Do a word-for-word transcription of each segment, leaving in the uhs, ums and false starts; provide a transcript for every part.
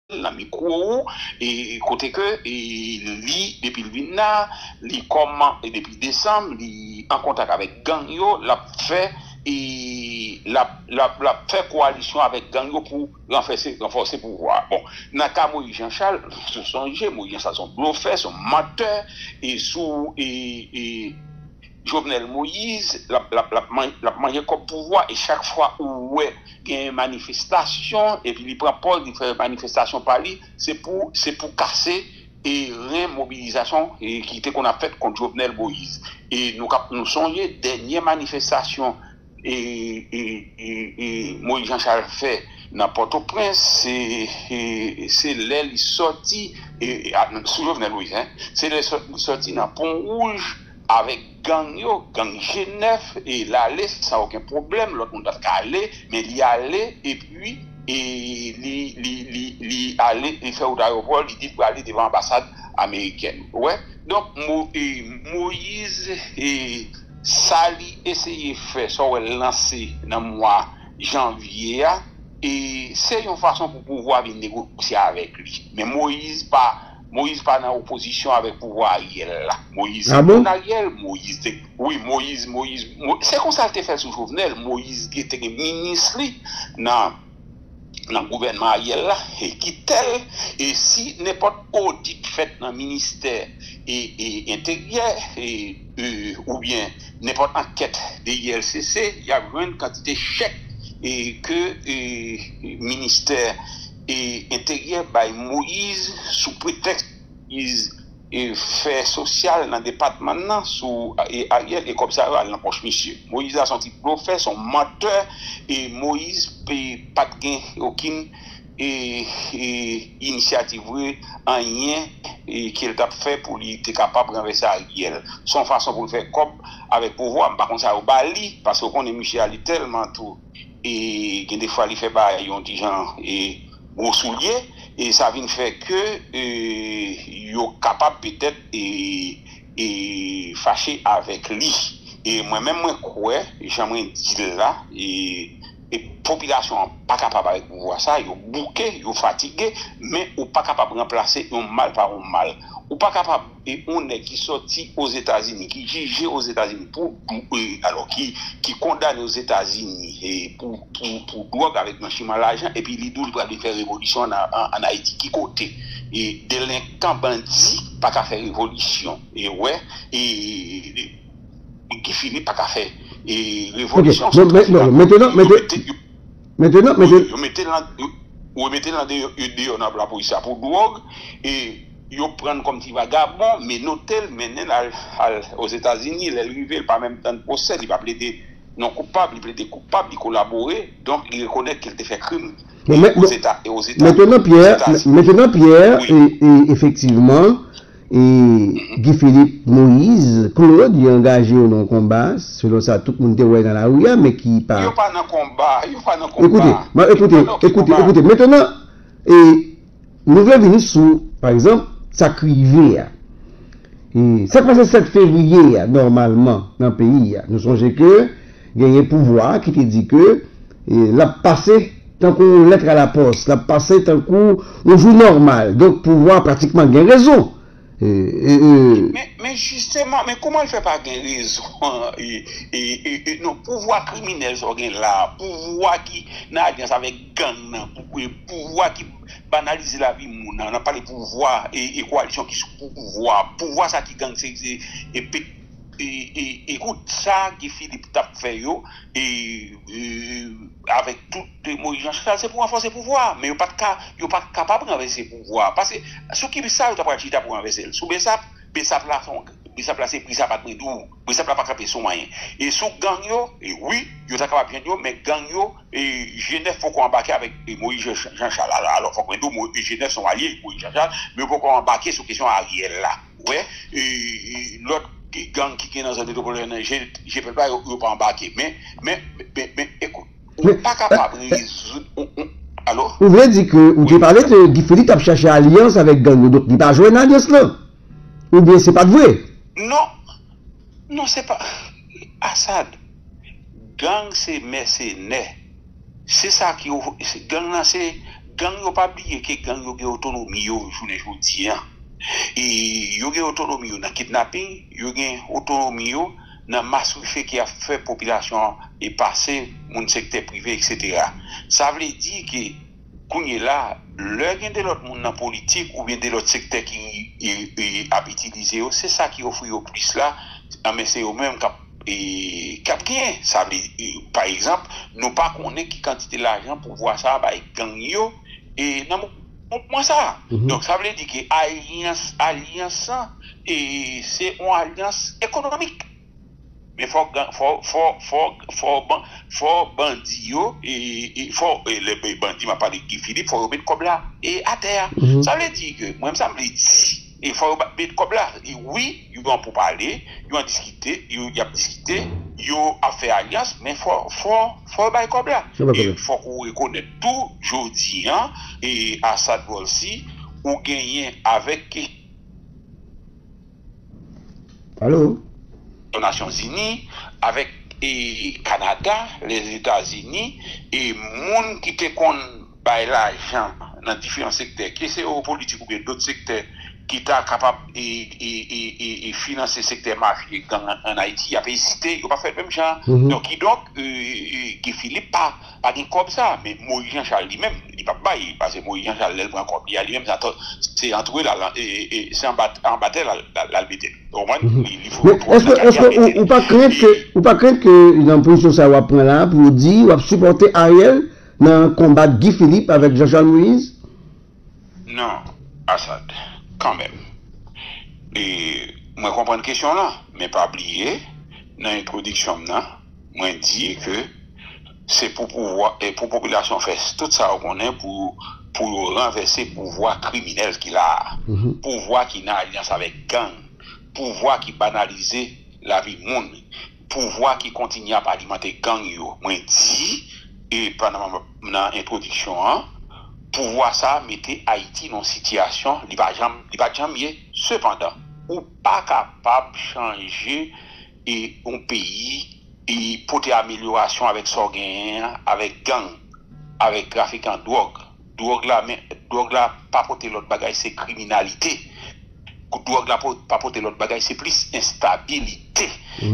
nan mikwo ou, e kote ke e, li, depi l vin la, li kòman, e depi desanm, li an kontak avèk gang yo, l ap fè, e l ap, l ap, l ap fè kowalisyon avèk gang yo pou ranfòse, ranfòse pouvwa a. Bon, nan ka Moïse Jean Charles, nou sonje, Moïse Jean Charles se yon blofè, se yon mantè, e sou, e, e, Jovenel Moïse, l ap, l ap, l ap man-, l ap manje kòb pouvwa, e chak fwa ou wè gen manifestasyon, epi li pran pòz, li fè manifestasyon pa li, se pou, se pou kase, e ren mobilizasyon, e ki te konn ap fèt kont Jovenel Moïse. E nou kap, nou sonje dènye manifestasyon, e, e, e, e Moïse Jean Charles fè nan Pòtoprens, se, e, se lè li sòti, e, e, a, sou Jovenel Moïse, en, se lè sò-, li sòti nan Pon Wouj avèk gang yo, gang G nèf, e l ale san okenn pwoblèm, lòt moun pa t ka ale, men li ale, epi, e li, li, li, li ale, li fè wout ayewopò, li di l prale devan anbasad amerikèn. Ou wè? Donk, Mo-, e, Moïse, e, sa li eseye fè, sa w wè l lanse nan mwa janvye a, e se yon fason pou pouvwa vin negosye avèk li. Men Moïse pa, Moïse pa nan opozisyon avèk pouvwa Ariel la. Moïse se moun Ariel, Moïse te, wi, Moïse, Moïse, Mo-, se konsa l te fè sou Jovenel. Moïse gen, te gen minis li nan, nan gouvènman Ariel la, e ki tè l, e si nenpòt odit fèt nan ministè e, e enteryè, e, e, oubyen nenpòt ankèt de I L C C, y ap jwenn kantite chèk, e, ke, e, ministè, e, enteryè bay Moïse sou pretèks Moïse, e, fè sosyal nan depatman nan sou, e, Ariel, e kòb sa yo al nan pòch misye. Moïse la se yon ti blofè, se yon mantè, e Moïse, e, pa t gen okenn e, e inisyativ vre, anyen, e, ke l t ap fè pou li te kapab ranvèse Ariel. Se yon fason pou l fè kòb avèk pouvwa. M pa konn sa yo ba li, paske w konnen misye a li tèlman tou, e gen de fwa li fè bagay yon ti jan, e gwo soulye, e sa vin fè ke, e, yo kapab petèt, e, e fache avèk li. E mwen menm, mwen kwè, jan mwen di l la, e, e popilasyon an pa kapab avèk pouvwa sa, yo bouke, yo fatige, men ou pa kapab ranplase yon mal pa yon mal. Ou pa kapab, e, yon nèg ki sòti Ozetazini, ki jije Ozetazini pou, pou, e, alò, ki, ki kondane Ozetazini, e, pou, pou, pou dwòg avèk blanchiman lajan, epi li di w li pral vin fè revolisyon an, an, an Ayiti. Ki kote? E delenkan, bandi pa ka fè revolisyon. E wè, e, e, Guy Philippe pa ka fè, e, revolisyon. Ok, bon, men, bon, mentenan, yo mete, yo, mentenan, wi, mentenan, yo mete l an, yo, yo mete l an deyò, yo deyò nan lapolis la pou dwòg, e yo pran l kòm ti vagabon, menote l, mennen l al, al Ozetazini, lè l rive, l pa menm tann pwosè, li pa plede non koupab, li plede koupab, li kolabore, donk li rekonèt ke l te fè krim. Bon, men, Ozeta-, e Ozeta-, mentenan, Pierre, Ozetazini. Mentenan, Pierre, wi, e, e, efektivman, e Guy Philippe Moïse Claude, yo angaje yo nan yon konba, selon sa tout moun te wè nan lari a, men ki pa. Yo pa nan konba, yo pa nan konba. Ekoute, mwen, ekoute, ekoute, ekoute. Mentenan, e, nou vle vini sou, pa egzanp, sa k rive a. E sa k pase sèt fevriye a, nòmalman, nan peyi a. Nou sonje ke genyen pouvwa a ki te di ke, e, l ap pase tankou yon lèt a la pòs, l ap pase tankou yon jou nòmal. Donk, pouvwa a pratikman gen rezon. E, e, e. Men, men jisteman, men kouman l fè pa gen rezon? E, e, e, e, non, pouvwa kriminèl sa w gen la, pouvwa ki nan alyans avèk gang nan, pou, e, pouvwa ki banalize lavi moun nan, n ap pale pouvwa, e, e koalisyon ki sou pouvwa, pouvwa sa ki gang se, se, e, pe-, e, e, e kout sa Guy Philippe t ap fè yo, e, e, avèk tout, e, Moïse Jean Charles, se pou ranfòse pouvwa, men yo pa t ka, yo pa t kapab ranvèse pouvwa, paske sou ki sa yo ta pral chita pou ranvèse l? Sou Bsap? Bsap la se yon, Bsap la se pri sa pa t mwen di w, Bsap la pa kanpe sou anyen. E sou gang yo, e wi, yo ta kapab jwenn yo, men gang yo, e G nèf poko anbake avèk, e, Moïse Jean, Jean Charles. Alò, alò, fòk mwen di w, Mo-, G nèf se yon alye Moïse Jean Charles, men yo poko anbake sou kesyon Ariel la. Ou wè, e, e, lòt gang ki gen nan zòn metwopòlitèn nan, G, G pèp la, yo, yo pa anbake. Men, men, men, men, ekout, ou pa kapab rezoud, ou, ou, alo? Ou vle di ke ou te pale de Guy Philippe t ap chache alyans avèk gang yo, donk li pa jwenn alyans lan? Oubyen se pa t vre? Non. Non, se pa, Asad, gang se mèsenè. Se sa ki, se, gang lan se, gang yo pa bliye ke gang yo gen otonomi yo jounen jodi an. E yo gen otonomi yo nan kidnaping, yo gen otonomi yo nan maswife ki ap fè popilasyon an e pase moun sektè prive, etsetera. Sa vle di ke kounye la, lè gen de lòt moun nan politik oubyen de lòt sektè ki e, e, ap itilize yo, se sa ki ofri yo plis la, anben se yo menm k ap e, k ap genyen. Sa vle, e, pa egzanp, nou pa konnen ki kantite lajan pouvwa sa a bay gang yo e, nan moman sa a. Donk, sa vle di ke alyans, alyans lan, e, se yon alyans ekonomik. Men fò, fò, fò, fò, fò, ban- fò bandi yo, e, e, fò, e, lè bandi, m ap pale Guy Philippe, fò yo met kòb la e atè a. Sa vle di ke, mwen, sa m vle di, e fò yo ba- met kòb la. E wi, yo an pou pale, yo an diskite, yo y ap diskite, yo ap fè alyans, men fò, fò, fò yo bay kòb la. E fòk ou rekonèt tou, jodi an, e Assad Volcy, ou genyen avèk Alo? Nasyonzini, avèk e, Kanada, Lèzetazini, e moun ki te konn bay lajan nan diferan sektè, ke se yo politik oubyen dòt sektè, ki ta kapab e, e, e, e, e finanse sektè mafya e gang an, an Ayiti, y ap ezite, yo pa fè l menm jan. Donk, kidonk, e, e, Guy Philippe pa, pa gen kòb sa, men Moïse Jean Charles li menm, li p ap bay, paske Moïse Jean Charles, lè l pran kòb li a, li menm, se antre l al, e, e, e, se anba, anba tè l al, al, al mete l. Ou konprann? Li, li fè yon twòp nan kay li al mete l. Ou pa krent ke, ou pa krent ke nan pozisyon sa w ap pran la, pou w di w ap sipòte Ariel nan konbat Guy Philippe avèk Jean Charles Moïse? Non, Assad, kanmenm. E, mwen konprann kesyon w lan, men pa bliye, nan entwodiksyon m nan, mwen di ke se pou pouvwa, e pou popilasyon fè tout sa yo konnen pou, pou yo ranvèse pouvwa kriminèl ki la a. Pouvwa ki nan alyans avèk gang. Pouvwa ki banalize lavi moun. Pouvwa ki kontinye ap alimante gang yo. Mwen di, e pandan m nan entwodiksyon an, pouvwa sa a mete Ayiti nan yon sitiyasyon li pa janm, li pa t janm ye. Sepandan, ou pa kapab chanje e yon peyi e pote amelyorasyon avèk sa w genyen an, avèk gang, avèk trafikan dwòg. Dwòg la, men, dwòg la pa pote lòt bagay, se kriminalite. Dwòg la pa pote lòt bagay, se plis enstabilite.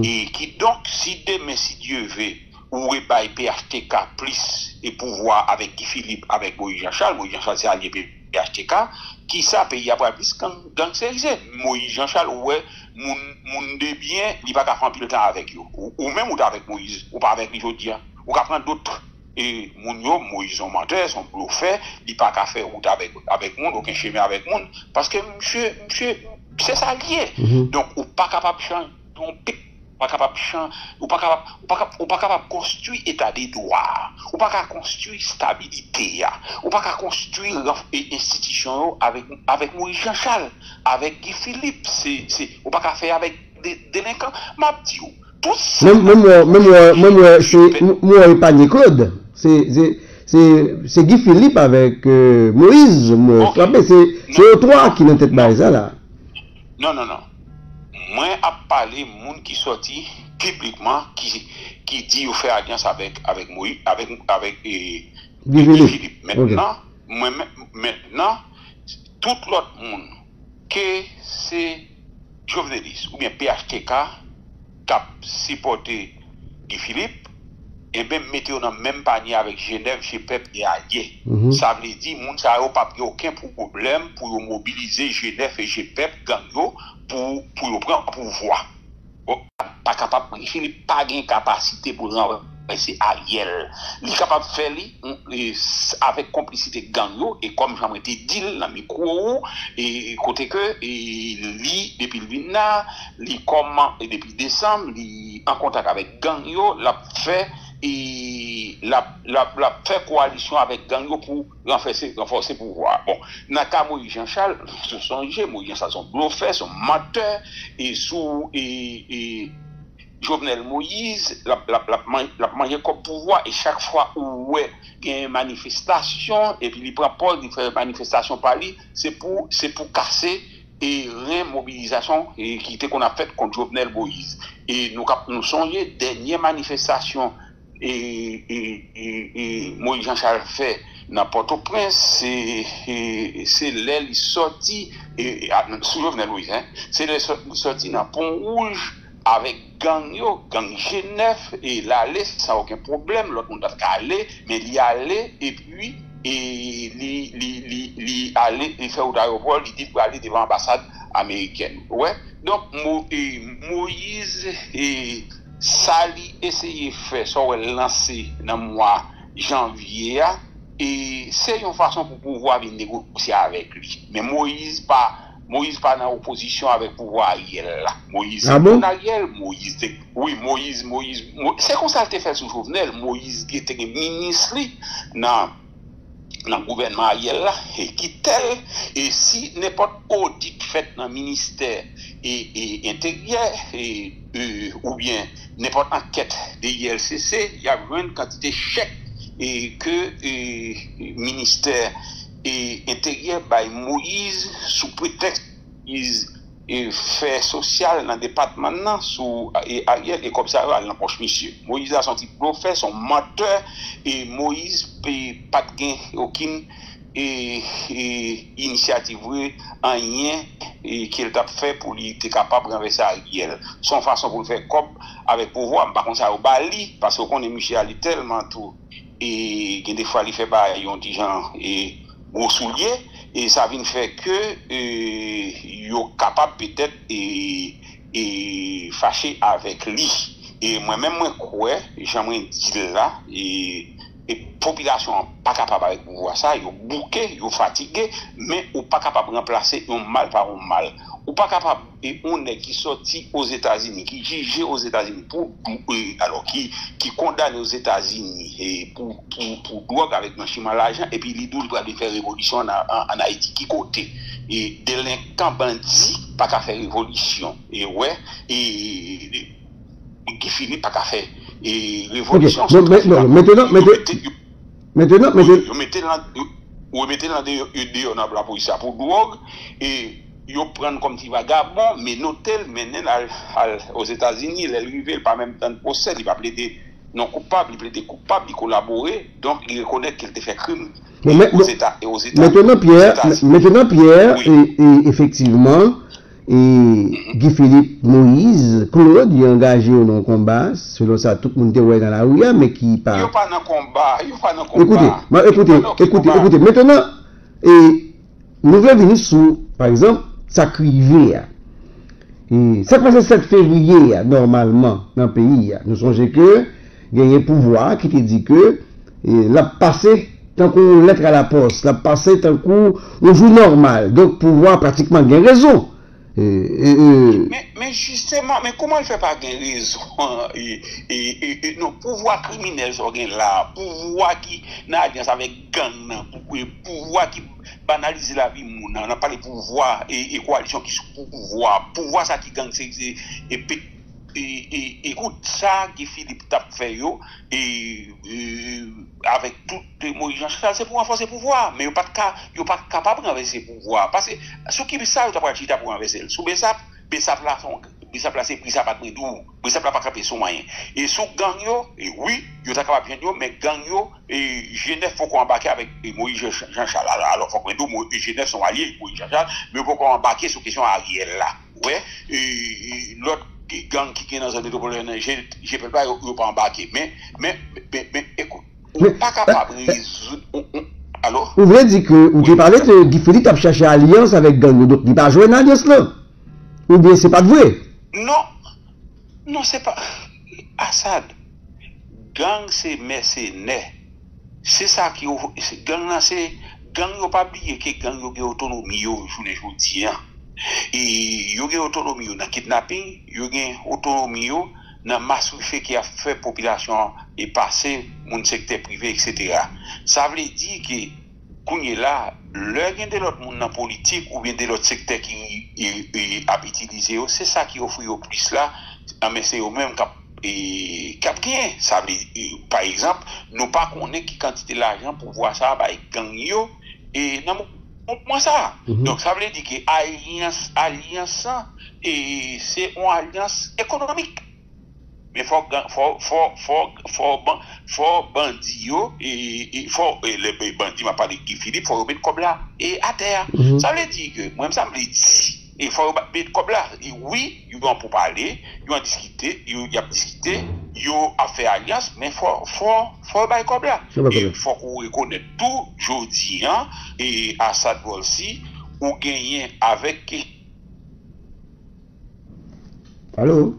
E kidonk, si demen, si Dye ve, ou rebay P H T K plis e pouvwa avèk Guy Philippe, avèk Moïse Jean Charles, Moïse Jean Charles se alye P H T K, kisa peyi a pral plis gang, gangsterize? Moïse Jean Charles, ou wè, moun, moun de byen, li pa ka fè anpil tan avèk yo. Ou, ou menm ou t avèk Moïse, ou pa avèk li jodi a. Ou ka pran dòt e, moun yo, Moïse se yon mantè, se yon blofè, li pa ka fè wout avèk, avèk moun, okenn chemen avèk moun, paske misye, misye, se sa l ye. Donk, ou pa kapab chanje yon pèp, ou pa kapab chan, ou pa kapab, ou pa kapab, ou pa kapab konstwi eta de dwa, ou pa ka konstwi stabilite a, ou pa ka konstwi ranf- e, enstitisyon yo avèk, avèk Moïse Jean Charles, avèk Guy Philippe, se, se, ou pa ka fè avèk de, delenkan. M ap di w, tout sa. Menm, menm wè, menm wè, menm wè, se, m wè Epanye Claude. Se, se, se, se Guy Philippe avèk euh, Moïse, m wè, frape, se, se yo twa ki nan tèt bagay sa la. Non, non, non. Mwen ap pale moun ki sòti piblikman, ki, ki di yo fè alyans avèk, avèk Moïse, avèk, avèk eh, Guy Philippe. Mentnan, mwen, mentnan, tout lòt moun, ke se Jovenelis oubyen P H T K k ap sipòte Guy Philippe, enben, m mete yo nan menm panye avèk Jenèf, Jepèp e alye. Sa vle di, moun sa yo p ap gen okenn pwoblèm pou yo mobilize Jenèf e Jepèp, gang yo, pou, pou yo pran pouvwa. Bon, pa kapab, Guy Philippe pa gen kapasite pou l ranvèse Ariel. Li kapab fè li, e, s- avèk konplisite gang yo, e kòm jan mwen te di l nan mikwo ou, e kote ke e, li, depi l vin la, li kòman, e depi desanm, li an kontak avèk gang yo, l ap fè, e, l ap, l ap, l ap fè kowalisyon avèk gang yo pou ranfòse, ranfòse pouvwa. Bon, nan ka Moïse Jean Charles, se sonje, Moïse Jean Charles se yon blofè, se yon mantè, e sou, e, e, Jovenel Moïse, l ap, l ap, l ap man- l ap manje kòb pouvwa, e chak fwa ou wè gen manifestasyon, epi li pran pòz, li fè manifestasyon pa li, se pou, se pou kase e ren mobilizasyon e ki te konn ap fèt kont Jovenel Moïse. E nou k ap, nou sonje dènye manifestasyon e, e, e, e Moïse Jean Charles fè nan Pòtoprens, se, se, se lè li sòti, e, e, a, sou Jovenel Moïse, en, se lè sò- li sòti nan Pon Wouj avèk gang yo, gang G nèf, e l ale san okenn pwoblèm, lòt moun pa t ka ale, men li ale, epi, e li, li, li, li ale, li fè wout ayewopò, li di l prale devan anbasad amerikèn. Ou wè? Donk, Mo, e, Moïse, e, sa li eseye fè, sa w wè l lanse nan mwa janvye a, e se yon fason pou pouvwa vin negosye avèk li. Men Moïse pa, Moïse pa nan opozisyon avèk pouvwa Ariel la. Moïse se moun Ariel, Moïse te, wi, Moïse, Moïse, Mo- se konsa l te fè sou Jovenel. Moïse gen- te gen minis li nan, nan gouvènman Ariel la, e ki tèl, e si nenpòt odit fèt nan ministè e, e enteryè, e, e, oubyen nenpòt ankèt de I L C C, y ap jwenn kantite chèk e ke, e, ministè e enteryè bay Moïse sou pretèks Moïse, e, fè sosyal nan depatman nan sou, e, Ariel, e kòb sa yo al nan pòch misye. Moïse la se yon ti blofè, se yon mantè, e Moïse pe- pa t gen okenn, e, e, inisyativ vre, anyen, e, ke l t ap fè pou li te kapab ranvèse Ariel. Se yon fason pou l fè kòb avèk pouvwa. M pa konn sa yo ba li, paske w konnen misye a li tèlman tou e gen de fwa li fè bagay yon ti jan e gwo soulye, e sa vin fè ke e yo kapab petèt e, e fache avèk li. E mwen menm mwen kwè, jan mwen di l la, e, e popilasyon an pa kapab avèk pouvwa sa, yo bouke, yo fatige, men ou pa kapab ranplase yon mal pa yon mal. Ou pa kapab e yon nèg ki sòti Ozetazini, ki jije Ozetazini pou dou- e, alò ki, ki kondane Ozetazini e pou, pou, pou dwòg avèk blanchiman lajan, epi li di w li pral vin fè revolisyon an, an, an Ayiti. Ki kote? E delenkan bandi pa ka fè revolisyon. E wè, e, e Guy Philippe pa ka fè e revolisyon sou trafik a dwòg. Yo mete, yo, yo mete l nan, yo, yo mete l nan deyò, yo deyò nan lapolis la pou dwòg, e yo pran l kòm ti vagabon, menote l, mennen l al, al Ozetazini, lè l rive, l pa menm tann pwosè, li pa plede non koupab, li plede koupab, li kolabore, donk li rekonèt ke l te fè krim. Bon, e men- Ozetazini. Mentnan, Pierre, mentnan, Pierre, e, e, efektivman, e Guy Philippe Moïse Claude, yo angaje yo nan yon konba, selon sa tout moun te wè nan lari a, men ki pa. Yo pa nan konba, yo pa nan konba. Ekoute, mwen, ekoute, ekoute, ekoute. Mentnan, e nou vle vini sou, pa egzanp, sa k rive a. E sa k pase sèt fevriye a, nòmalman, nan peyi a, nou sonje ke genyen pouvwa a ki te di ke, e, l ap pase tankou yon lèt alapòs, l ap pase tankou yon jou nòmal. Donk, pouvwa a pratikman gen rezon. E, e, e, men, men jisteman, men kòman l fè pa gen rezon? E, e, e, e, non, pouvwa kriminèl sa w gen la, pouvwa ki nan alyans avèk gang nan, pou, e, pouvwa ki banalize lavi moun nan, n ap pale pouvwa e, e koalisyon ki sou pouvwa. Pouvwa sa ki gang se, se, e, pe- e, e, e kout sa Guy Philippe t ap fè yo, e, e, avèk tout, e, Moïse Jean Charles, se pou ranfòse pouvwa a. Men yo pa t ka, yo pa t kapab ranvèse pouvwa a. Paske sou ki sa yo ta pral chita pou ranvèse l? Sou Bsap? Bsap la se yon, Bsap la se Bsap Admendou. Bsap la pa kanpe sou anyen. E sou gang yo, e wi, yo ta kapab jwenn yo, men gang yo, e G nèf poko anbake avèk, e, Moïse Jean, Jean Charles. Alò, alò, fòk mwen di w, Mo- G nèf se yon alye Moïse Jean Charles, men yo poko anbake sou kesyon Ariel la. Ou wè, e, e, lòt gang ki gen nan zòn metwopolitèn nan, je, je pèl pa, yo, yo pa anbake. Men, men, men, men, ekout, ou pa kapab rezoud, ou, ou, alo? Ou vle di ke ou te pale de Guy Philippe t ap chache alyans avèk gang yo, donk li pa jwenn alyans lan? Oubyen se pa t vre? Non. Non, se pa, Asad, gang se mèsenè. Se sa ki, se, gang lan se, gang yo pa bliye ke gang yo gen otonomi yo jounen jodi an. E yo gen otonomi yo nan kidnaping, yo gen otonomi yo nan maswife ke y ap fè popilasyon an e pase, moun sektè prive, etsetera. Sa vle di ke kounye la, lè gen de lòt moun nan politik oubyen de lòt sektè ki, e, e, ap itilize yo, se sa ki ofri yo plis la, men se yo menm k ap, e, k ap genyen. Sa vle, e, pa egzanp, nou pa konnen ki kantite lajan pouvwa sa a bay gang yo, e, nan mo- moman sa a. Donk, sa vle di ke alyans, alyans lan, e, se yon alyans ekonomik. Men fò, fò, fò, fò, fò, fò bandi yo, e, e, fò, e, lè bandi, m ap pale Guy Philippe, fò yo met kòb la e atè a. Sa vle di ke, mwen, sa m vle di, e fò yo met kòb la. E wi, yo an pou pale, yo an diskite, yo, y ap diskite, yo ap fè alyans, men fò, fò, fò yo bay kòb la. E fòk ou rekonèt tou, jodi an, e Assad Volcy, ou genyen avèk Alo?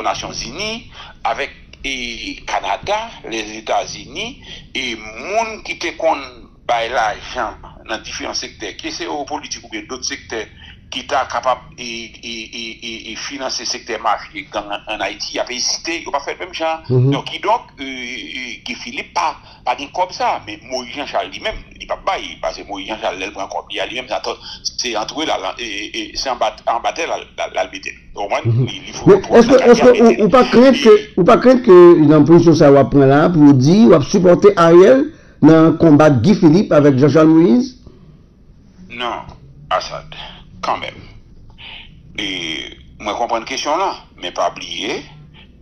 Nasyonzini, avèk e, Kanada, Lèzetazini, e moun ki te konn bay lajan nan diferan sektè, ke se yo politik oubyen dòt sektè, ki ta kapab e, e, e, e, e finanse sektè mafya e gang an, an Ayiti, y ap ezite, yo pa fè l menm jan. Donk, kidonk, e, e, Guy Philippe pa, pa gen kòb sa, men Moïse Jean Charles li menm, li p ap bay, paske Moïse Jean Charles, lè l pran kòb li a, li menm, se antre l al, e, e, e, se anba, anba tè l al, al, al mete l. Ou konprann? Li, li fout Men, èske, èske ou, ou pa krent ke, ou pa krent ke nan pozisyon sa w ap pran la, pou w di w ap sipòte Ariel nan konbat Guy Philippe avèk Jean Charles Moïse? Non, Assad, kanmenm. E mwen konprann kesyon w lan, men pa bliye,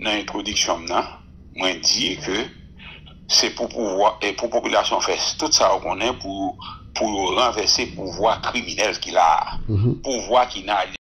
nan entwodiksyon m nan, mwen di ke se pou pouvwa, e pou popilasyon fè tout sa yo konnen pou, pou yo ranvèse pouvwa kriminèl ki la a. Pouvwa ki nan